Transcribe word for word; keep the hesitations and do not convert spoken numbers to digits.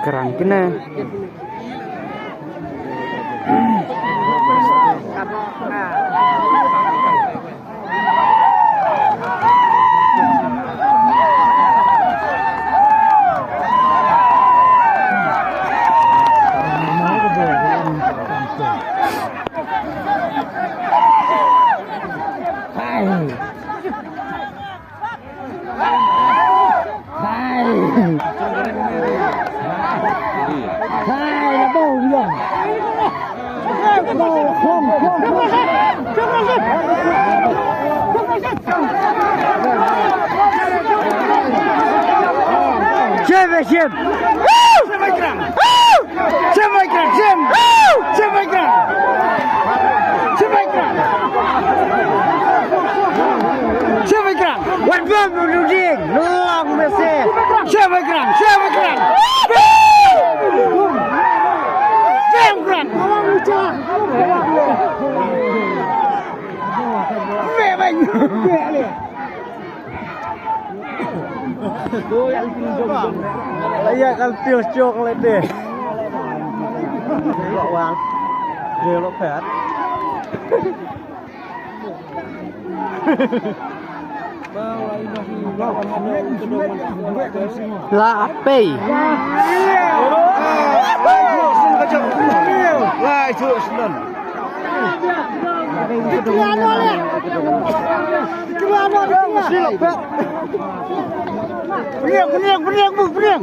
Krang kine. Shim, shim. Shim Baikram, shim. Shim Baikram. Shim Baikram. Shim Baikram. Wat bam nu ding, nu long mese. Shim Baikram, shim Baikram. Shim Baikram. Me bang. Aya kan tiu chok le de. Lo wan. De lo pet. La apei. Lai su senon. Peniang, peniang, peniang, bu, peniang.